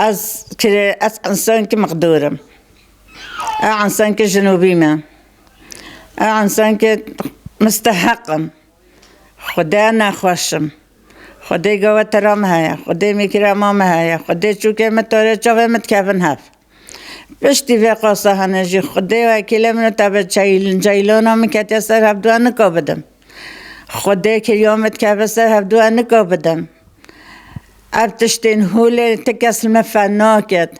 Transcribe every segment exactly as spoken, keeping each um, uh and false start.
Ez kire, ez insankî mexdûr im. Ez insankî jinûbî me. Ez insankî misteheq im. Xwedê nexweş im. Xwedê gava tera min heye. Xwedê mîkirema min heye. Xwedê çûkê min tore çavê min dikevin hev. Piştî vê qasa hene jî Xwedê wekîlê min û te bi çeyl-, ceylana min ketiye ser hevdû ez nika bidim. Xwedê kiriya min dikeve ser hevdû ez nika bidim. Ev tiştên holê ti kes li min fenaket.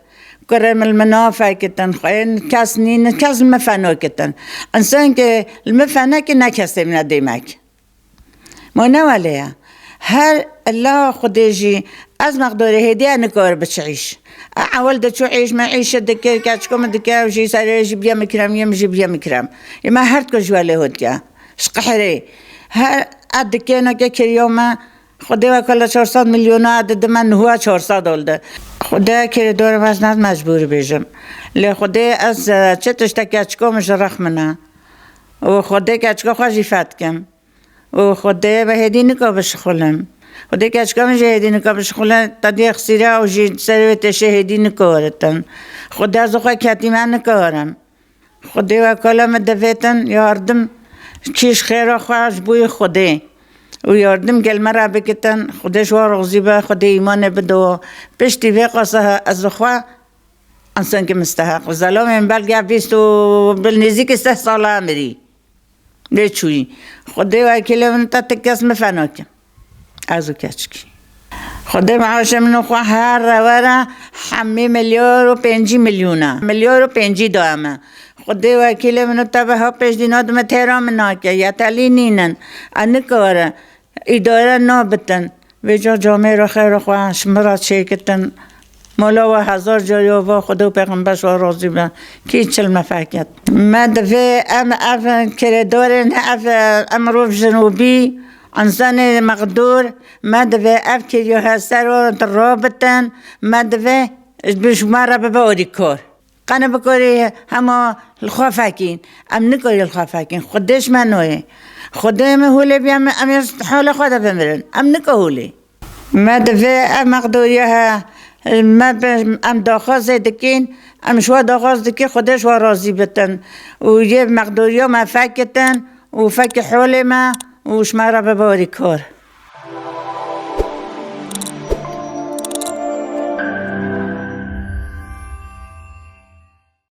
Kurê min li min nafekitin. Xweyên kes nînin, kes li min fenakitin. Însankê li min fenekî ne kesê min e demek. Ma ne welê ye. Her illa Xwedê jî ez mexdûrê hêdî ez nikar biçi îş. E, ewil diçû îş, min îşê dikir, keçika min dike, ew jî serê jî biye mikrem, yê min jî biye mikrem. Yê me her dika ji welê hatiye. Ji qehrê. Her e dikêneke kiriya me, Xwedê wekala çar sed milyona e dide me, niha çar sed olde. Xwedê kirê dor me, ez ne mecbûr bêjim. Lê Xwedê ez, e, çi tiştek keçika min ji rex min e. Û Xwedê keçika xwe jî fetkim. Û Xwedê ve hêdî nika bişixulin. Xwedê keçika min jî hêdî nika bişixulin. Te dî xisîre û jî serê wê têşê hêdî nika weritin. Xwedê ez xwe ketîme nikarim. Xwedê wekala min divêtin yardim kîş xêra xwe ji bo yê Xwedê. Û yardim gel me re bikitin. Xwedê ji wan razî be, Xwedê îmanê bide wan. Piştî vê qasa ez xwe însankî misteheq. Zelamê min belge bîst û bil nêzîkî sih sala emirî. Lê çûyî. Xwedê wekîlê min te ti kes min fenake. Ez û keçikî. Xwedê meaşê min û xwe her rewere hemî milyar û pêncî milyona. Milyar û pêncî daye me. Xwedê wekîlê min û te bi ha pêş dîna dime têra min nake. Yetelî nînin. E nikare. Îdare nabitin. Vêca camêra xêra xwe ji min re çêkitin. Mala we hezar car ya va Xwedê û pêxember ji we razî be. Kî çil me feket. Me divê em ev kirêdarên ev, em mirov jinûbî, însanê mexdûr, me divê ev kiriya her ser wan rabitin, me divê bi ji me re bibe alîkar. Qene bikarî hema li xwe fekîn. Em nikarî li xwe fekîn. Xwedê ji me nayê. Xwedê me holê biya me, em ê ji holê xwe de bimirin. Em nika holê. Me divê ev mexdûriya he, me bi, em daxwazê dikîn, em ji we daxwaz dikî Xwedê ji we razî bitin. Û yê mexdûriya me fekitin û fekî holê me û ji me re bibe alîkar.